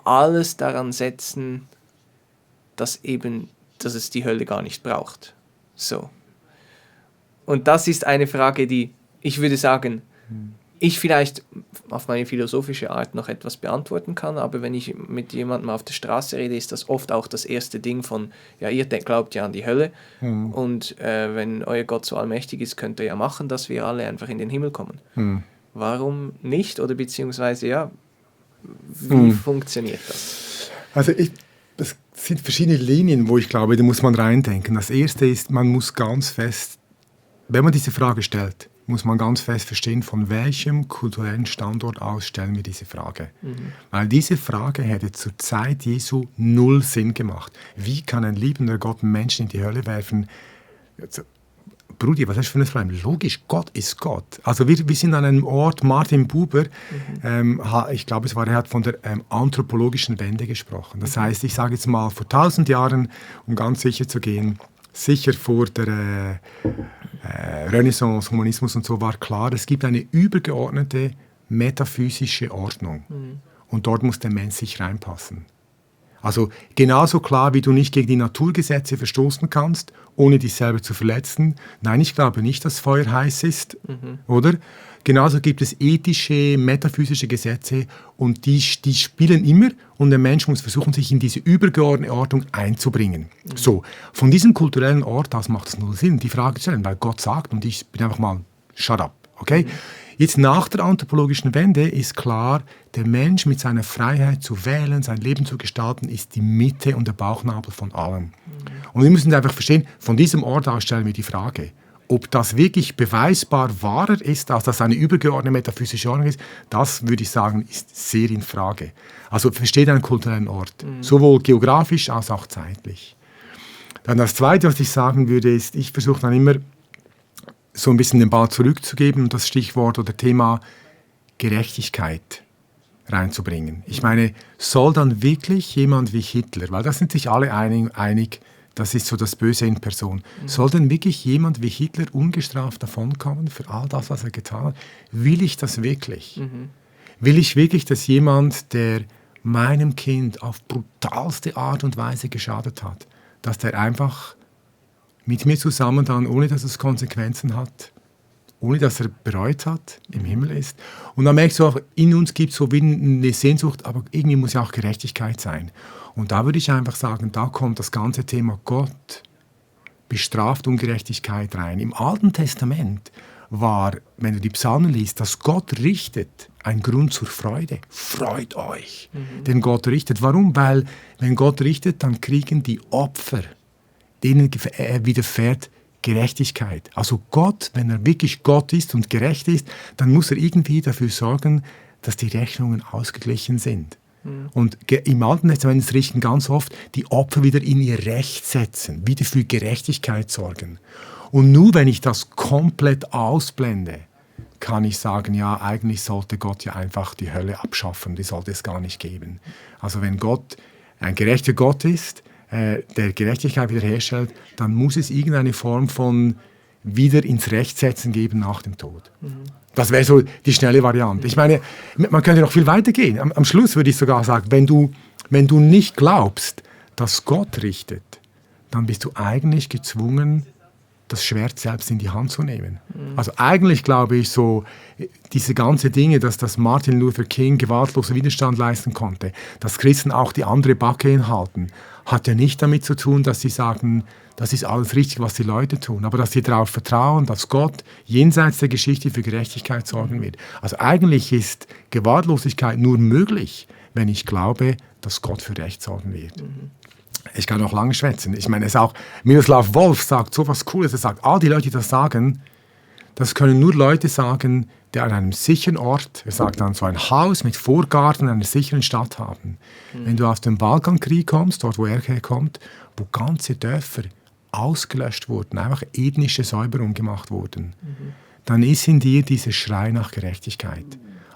Speaker 1: alles daran setzen, dass es die Hölle gar nicht braucht? So. Und das ist eine Frage, die, ich würde sagen, ich vielleicht auf meine philosophische Art noch etwas beantworten kann, aber wenn ich mit jemandem auf der Straße rede, ist das oft auch das erste Ding von, ja, ihr glaubt ja an die Hölle und wenn euer Gott so allmächtig ist, könnt ihr ja machen, dass wir alle einfach in den Himmel kommen. Warum nicht? Oder beziehungsweise, ja, wie funktioniert das?
Speaker 2: Also es sind verschiedene Linien, wo ich glaube, da muss man reindenken. Das erste ist, man muss ganz fest, wenn man diese Frage stellt, muss man ganz fest verstehen, von welchem kulturellen Standort aus stellen wir diese Frage. Weil diese Frage hätte zur Zeit Jesu null Sinn gemacht. Wie kann ein liebender Gott Menschen in die Hölle werfen? Brudi, was hast du für ein Problem? Logisch, Gott ist Gott. Also wir sind an einem Ort, Martin Buber, ich glaube, er hat von der anthropologischen Wende gesprochen. Das heißt, ich sage jetzt mal, vor 1000 Jahren, um ganz sicher zu gehen, sicher vor der Renaissance, Humanismus und so, war klar, es gibt eine übergeordnete metaphysische Ordnung. Und dort muss der Mensch sich reinpassen. Also genauso klar, wie du nicht gegen die Naturgesetze verstoßen kannst, ohne dich selber zu verletzen. Nein, ich glaube nicht, dass Feuer heiß ist, oder? Genauso gibt es ethische, metaphysische Gesetze und die spielen immer und der Mensch muss versuchen, sich in diese übergeordnete Ordnung einzubringen. So, von diesem kulturellen Ort aus macht es null Sinn, die Frage zu stellen, weil Gott sagt und ich bin einfach mal, shut up, okay? Jetzt nach der anthropologischen Wende ist klar, der Mensch mit seiner Freiheit zu wählen, sein Leben zu gestalten, ist die Mitte und der Bauchnabel von allem. Und wir müssen einfach verstehen, von diesem Ort aus stellen wir die Frage, ob das wirklich beweisbar wahrer ist, als das eine übergeordnete metaphysische Ordnung ist, das würde ich sagen, ist sehr in Frage. Also versteht einen kulturellen Ort, sowohl geografisch als auch zeitlich. Dann das Zweite, was ich sagen würde, ist, ich versuche dann immer, so ein bisschen den Ball zurückzugeben, das Stichwort oder Thema Gerechtigkeit reinzubringen. Ich meine, soll dann wirklich jemand wie Hitler, weil da sind sich alle einig, das ist so das Böse in Person, soll denn wirklich jemand wie Hitler ungestraft davonkommen für all das, was er getan hat? Will ich das wirklich? Will ich wirklich, dass jemand, der meinem Kind auf brutalste Art und Weise geschadet hat, dass der einfach mit mir zusammen dann, ohne dass es Konsequenzen hat, ohne dass er bereut hat, im Himmel ist. Und dann merkst du auch, in uns gibt es so wie eine Sehnsucht, aber irgendwie muss ja auch Gerechtigkeit sein. Und da würde ich einfach sagen, da kommt das ganze Thema Gott bestraft Ungerechtigkeit rein. Im Alten Testament war, wenn du die Psalmen liest, dass Gott richtet, ein Grund zur Freude. Freut euch, denn Gott richtet. Warum? Weil, wenn Gott richtet, dann kriegen die Opfer, denen widerfährt Gerechtigkeit. Also Gott, wenn er wirklich Gott ist und gerecht ist, dann muss er irgendwie dafür sorgen, dass die Rechnungen ausgeglichen sind. Und im Alten Testament richten ganz oft die Opfer wieder in ihr Recht setzen, wieder für Gerechtigkeit sorgen. Und nur wenn ich das komplett ausblende, kann ich sagen, ja, eigentlich sollte Gott ja einfach die Hölle abschaffen, die sollte es gar nicht geben. Also wenn Gott ein gerechter Gott ist, der Gerechtigkeit wiederherstellt, dann muss es irgendeine Form von wieder ins Recht setzen geben nach dem Tod. Das wäre so die schnelle Variante. Ich meine, man könnte noch viel weiter gehen. Am Schluss würde ich sogar sagen, wenn du nicht glaubst, dass Gott richtet, dann bist du eigentlich gezwungen, das Schwert selbst in die Hand zu nehmen. Also eigentlich glaube ich so, diese ganzen Dinge, dass Martin Luther King gewaltlosen Widerstand leisten konnte, dass Christen auch die andere Backe hinhalten, hat ja nicht damit zu tun, dass sie sagen, das ist alles richtig, was die Leute tun, aber dass sie darauf vertrauen, dass Gott jenseits der Geschichte für Gerechtigkeit sorgen wird. Also eigentlich ist Gewaltlosigkeit nur möglich, wenn ich glaube, dass Gott für Recht sorgen wird. Ich kann auch lange schwätzen. Ich meine, es auch Miroslav Volf sagt so was Cooles. Er sagt, all die Leute, die das sagen, das können nur Leute sagen, die an einem sicheren Ort, er sagt dann so ein Haus mit Vorgarten in einer sicheren Stadt haben. Wenn du aus dem Balkankrieg kommst, dort wo er herkommt, wo ganze Dörfer ausgelöscht wurden, einfach ethnische Säuberung gemacht wurden, dann ist in dir dieser Schrei nach Gerechtigkeit.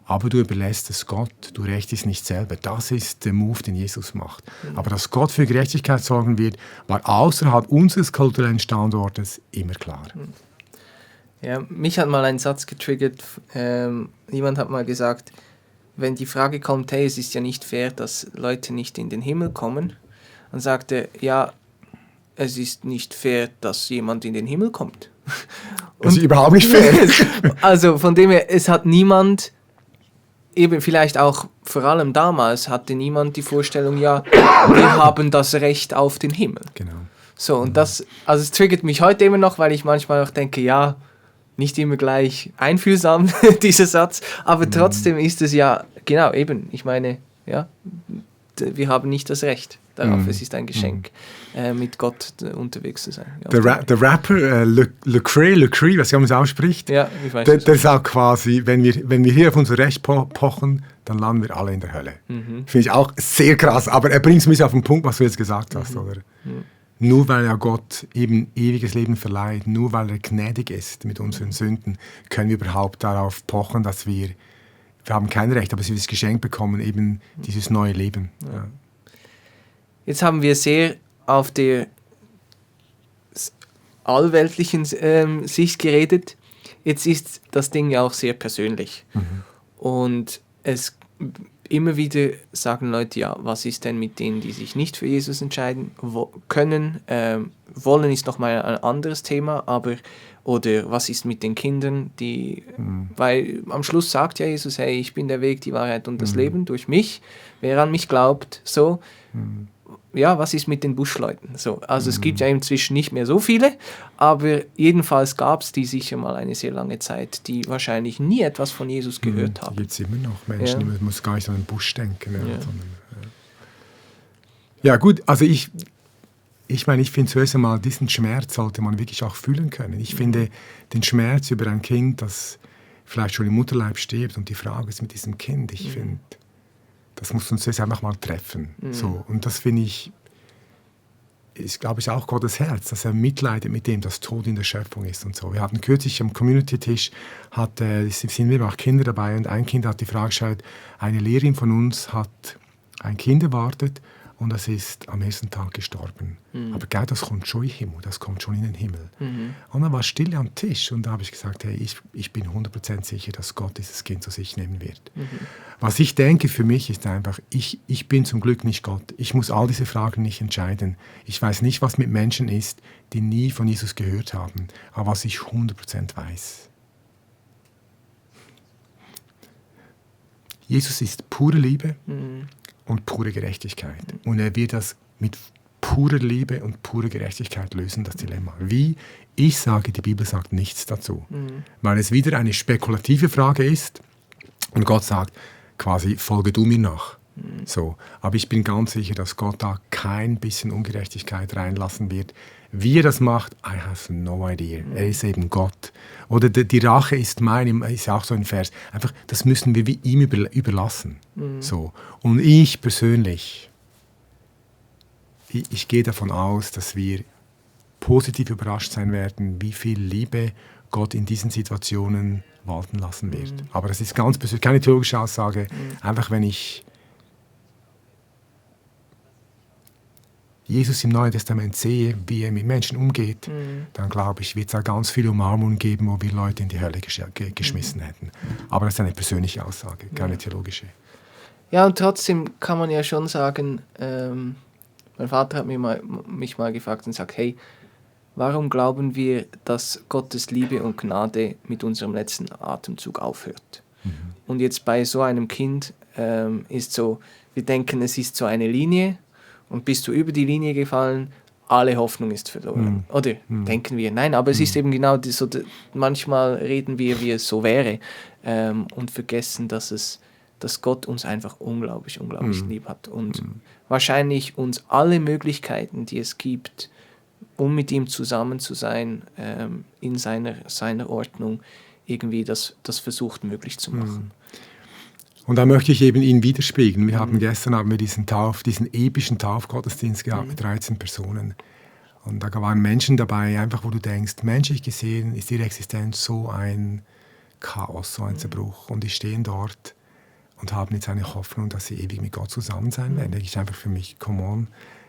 Speaker 2: Aber du überlässt es Gott, du rächst nicht selber. Das ist der Move, den Jesus macht. Aber dass Gott für Gerechtigkeit sorgen wird, war außerhalb unseres kulturellen Standortes immer klar.
Speaker 1: Ja, mich hat mal ein Satz getriggert. Jemand hat mal gesagt, wenn die Frage kommt, hey, es ist ja nicht fair, dass Leute nicht in den Himmel kommen, dann sagt er, ja, es ist nicht fair, dass jemand in den Himmel kommt.
Speaker 2: Das ist überhaupt nicht fair.
Speaker 1: Also von dem her, es hat niemand, eben vielleicht auch vor allem damals, hatte niemand die Vorstellung, ja, wir haben das Recht auf den Himmel.
Speaker 2: Genau.
Speaker 1: So, und das, also es triggert mich heute immer noch, weil ich manchmal auch denke, ja, nicht immer gleich einfühlsam, dieser Satz, aber trotzdem ist es ja, genau, eben, ich meine, ja, wir haben nicht das Recht darauf, es ist ein Geschenk, mit Gott unterwegs zu sein. Ja,
Speaker 2: der Rapper Lecrae, was man es ausspricht,
Speaker 1: ja, ich weiß
Speaker 2: der sagt quasi, wenn wir hier auf unser Recht pochen, dann landen wir alle in der Hölle. Finde ich auch sehr krass, aber er bringt es ein bisschen auf den Punkt, was du jetzt gesagt hast, oder? Nur weil ja Gott eben ewiges Leben verleiht, nur weil er gnädig ist mit unseren Sünden, können wir überhaupt darauf pochen, dass wir haben kein Recht, aber dass wir das Geschenk bekommen, eben dieses neue Leben. Ja.
Speaker 1: Jetzt haben wir sehr auf der allweltlichen Sicht geredet. Jetzt ist das Ding ja auch sehr persönlich. Und immer wieder sagen Leute, ja, was ist denn mit denen, die sich nicht für Jesus entscheiden können? Wollen ist nochmal ein anderes Thema, aber oder was ist mit den Kindern, die, weil am Schluss sagt ja Jesus, hey, ich bin der Weg, die Wahrheit und das Leben durch mich, wer an mich glaubt, so. Ja, was ist mit den Buschleuten? So, also es gibt ja inzwischen nicht mehr so viele, aber jedenfalls gab es die sicher mal eine sehr lange Zeit, die wahrscheinlich nie etwas von Jesus gehört haben.
Speaker 2: Die gibt es immer noch, Menschen, man muss gar nicht an den Busch denken. Ja gut, also ich meine, ich finde zuerst einmal, diesen Schmerz sollte man wirklich auch fühlen können. Ich finde den Schmerz über ein Kind, das vielleicht schon im Mutterleib stirbt und die Frage ist mit diesem Kind, ich finde, das muss uns jetzt einfach mal treffen. So. Und das finde ich, ist, glaube ich, auch Gottes Herz, dass er mitleidet mit dem, dass Tod in der Schöpfung ist und so. Wir hatten kürzlich am Community-Tisch, sind wir auch Kinder dabei und ein Kind hat die Frage gestellt, eine Lehrerin von uns hat ein Kind erwartet und das ist am ersten Tag gestorben. Aber gell, das kommt schon in den Himmel, das kommt schon in den Himmel. Und dann war Stille am Tisch und da habe ich gesagt, hey, ich bin 100% sicher, dass Gott dieses Kind zu sich nehmen wird. Was ich denke für mich ist einfach, ich bin zum Glück nicht Gott. Ich muss all diese Fragen nicht entscheiden. Ich weiß nicht, was mit Menschen ist, die nie von Jesus gehört haben. Aber was ich 100% weiß. Jesus ist pure Liebe und pure Gerechtigkeit. Und er wird das mit purer Liebe und purer Gerechtigkeit lösen, das Dilemma. Wie? Ich sage, die Bibel sagt nichts dazu. Weil es wieder eine spekulative Frage ist und Gott sagt quasi, folge du mir nach. So. Aber ich bin ganz sicher, dass Gott da kein bisschen Ungerechtigkeit reinlassen wird. Wie er das macht, I have no idea. Er ist eben Gott. Oder die Rache ist mein, ist ja auch so ein Vers. Einfach, das müssen wir wie ihm überlassen. So. Und ich persönlich, ich gehe davon aus, dass wir positiv überrascht sein werden, wie viel Liebe Gott in diesen Situationen walten lassen wird. Aber das ist ganz persönlich, keine theologische Aussage. Einfach, wenn ich Jesus im Neuen Testament sehe, wie er mit Menschen umgeht, dann glaube ich, wird es da ganz viele Umarmungen geben, wo wir Leute in die Hölle geschmissen hätten. Aber das ist eine persönliche Aussage, keine theologische.
Speaker 1: Ja, und trotzdem kann man ja schon sagen, mein Vater hat mich mal gefragt und sagt, hey, warum glauben wir, dass Gottes Liebe und Gnade mit unserem letzten Atemzug aufhört? Und jetzt bei so einem Kind ist so, wir denken, es ist so eine Linie, und bist du über die Linie gefallen, alle Hoffnung ist verloren. Oder denken wir, nein, aber es ist eben genau so, manchmal reden wir, wie es so wäre und vergessen, dass Gott uns einfach unglaublich lieb hat und wahrscheinlich uns alle Möglichkeiten, die es gibt, um mit ihm zusammen zu sein, in seiner Ordnung, irgendwie das versucht möglich zu machen.
Speaker 2: Und da möchte ich eben ihn widerspiegeln. Gestern haben wir diesen epischen Taufgottesdienst gehabt mit 13 Personen. Und da waren Menschen dabei, einfach wo du denkst, menschlich gesehen ist ihre Existenz so ein Chaos, so ein Zerbruch. Und die stehen dort und haben jetzt eine Hoffnung, dass sie ewig mit Gott zusammen sein werden. Das ist einfach für mich, come on,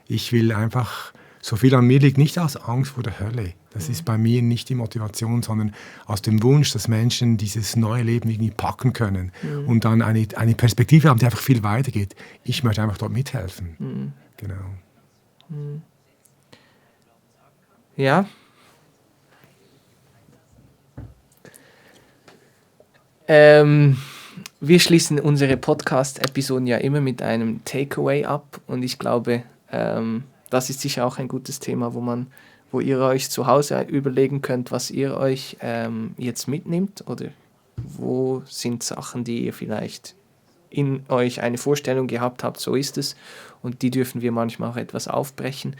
Speaker 2: ich will einfach, so viel an mir liegt nicht aus Angst vor der Hölle. Das ist bei mir nicht die Motivation, sondern aus dem Wunsch, dass Menschen dieses neue Leben irgendwie packen können und dann eine Perspektive haben, die einfach viel weitergeht. Ich möchte einfach dort mithelfen. Genau.
Speaker 1: Ja. Wir schließen unsere Podcast-Episoden ja immer mit einem Takeaway ab und ich glaube, das ist sicher auch ein gutes Thema, wo ihr euch zu Hause überlegen könnt, was ihr euch jetzt mitnimmt oder wo sind Sachen, die ihr vielleicht in euch eine Vorstellung gehabt habt, so ist es und die dürfen wir manchmal auch etwas aufbrechen,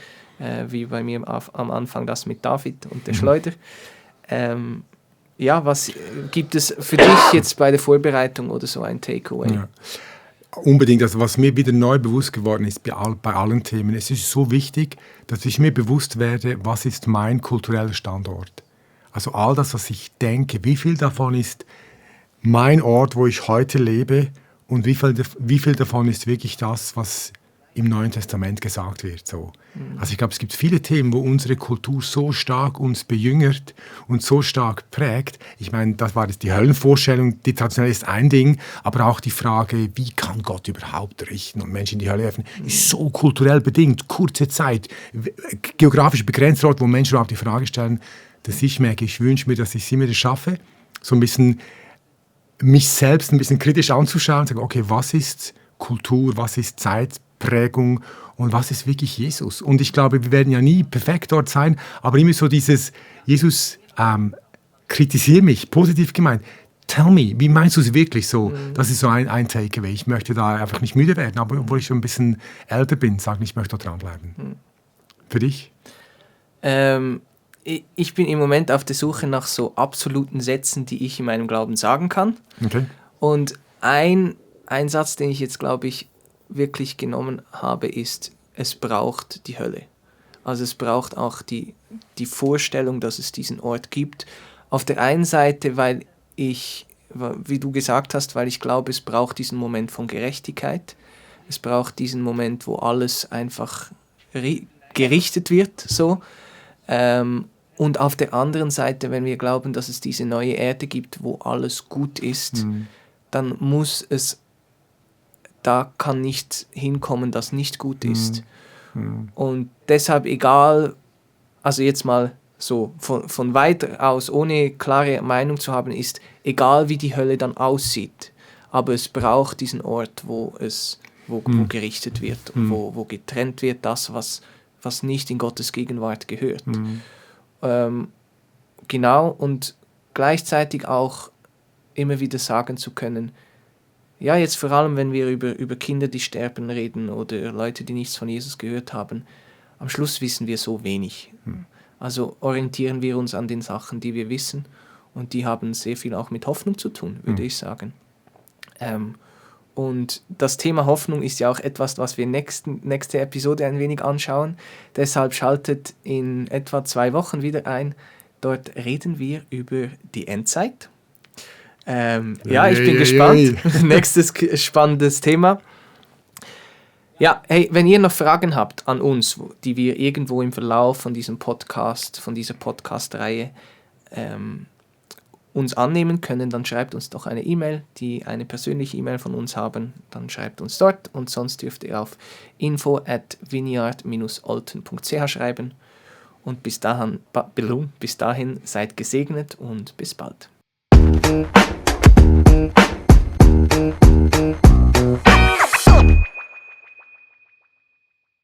Speaker 1: wie bei mir am Anfang das mit David und der Schleuder. Ja, was gibt es für dich jetzt bei der Vorbereitung oder so ein Takeaway?
Speaker 2: Ja. Unbedingt, also was mir wieder neu bewusst geworden ist bei allen Themen, es ist so wichtig, dass ich mir bewusst werde, was ist mein kultureller Standort. Also all das, was ich denke, wie viel davon ist mein Ort, wo ich heute lebe und wie viel davon ist wirklich das, was im Neuen Testament gesagt wird. So. Also ich glaube, es gibt viele Themen, wo unsere Kultur so stark uns bejüngert und so stark prägt. Ich meine, das war jetzt die Höllenvorstellung, die traditionell ist ein Ding, aber auch die Frage, wie kann Gott überhaupt richten und Menschen in die Hölle öffnen, ist so kulturell bedingt, kurze Zeit, geografisch begrenzter Ort, wo Menschen überhaupt die Frage stellen, dass ich merke, ich wünsche mir, dass ich sie mir das schaffe, so ein bisschen mich selbst ein bisschen kritisch anzuschauen und sagen, okay, was ist Kultur, was ist Zeitprägung und was ist wirklich Jesus? Und ich glaube, wir werden ja nie perfekt dort sein, aber immer so dieses, Jesus, kritisiere mich, positiv gemeint, tell me, wie meinst du es wirklich so? Das ist so ein Takeaway. Ich möchte da einfach nicht müde werden, aber obwohl ich schon ein bisschen älter bin, sagen, ich möchte da dranbleiben. Für dich?
Speaker 1: Ich bin im Moment auf der Suche nach so absoluten Sätzen, die ich in meinem Glauben sagen kann.
Speaker 2: Okay.
Speaker 1: Und ein Satz, den ich jetzt, glaube ich, wirklich genommen habe, ist, es braucht die Hölle. Also es braucht auch die Vorstellung, dass es diesen Ort gibt. Auf der einen Seite, weil ich, wie du gesagt hast, weil ich glaube, es braucht diesen Moment von Gerechtigkeit. Es braucht diesen Moment, wo alles einfach gerichtet wird, so. Und auf der anderen Seite, wenn wir glauben, dass es diese neue Erde gibt, wo alles gut ist, dann da kann nicht hinkommen, das nicht gut ist. Und deshalb egal, also jetzt mal so von weit aus, ohne klare Meinung zu haben, ist egal, wie die Hölle dann aussieht, aber es braucht diesen Ort, wo gerichtet wird, wo getrennt wird, das, was nicht in Gottes Gegenwart gehört. Genau, und gleichzeitig auch immer wieder sagen zu können, ja, jetzt vor allem, wenn wir über Kinder, die sterben, reden oder Leute, die nichts von Jesus gehört haben, am Schluss wissen wir so wenig. Also orientieren wir uns an den Sachen, die wir wissen, und die haben sehr viel auch mit Hoffnung zu tun, würde ich sagen. Und das Thema Hoffnung ist ja auch etwas, was wir nächste Episode ein wenig anschauen. Deshalb schaltet in etwa 2 Wochen wieder ein. Dort reden wir über die Endzeit. Ja, ich bin gespannt. Nächstes spannendes Thema. Ja, hey, wenn ihr noch Fragen habt an uns, die wir irgendwo im Verlauf von diesem Podcast, von dieser Podcast-Reihe uns annehmen können, dann schreibt uns doch eine E-Mail, die eine persönliche E-Mail von uns haben, dann schreibt uns dort, und sonst dürft ihr auf info@vineyard-olten.ch schreiben, und bis dahin seid gesegnet und bis bald.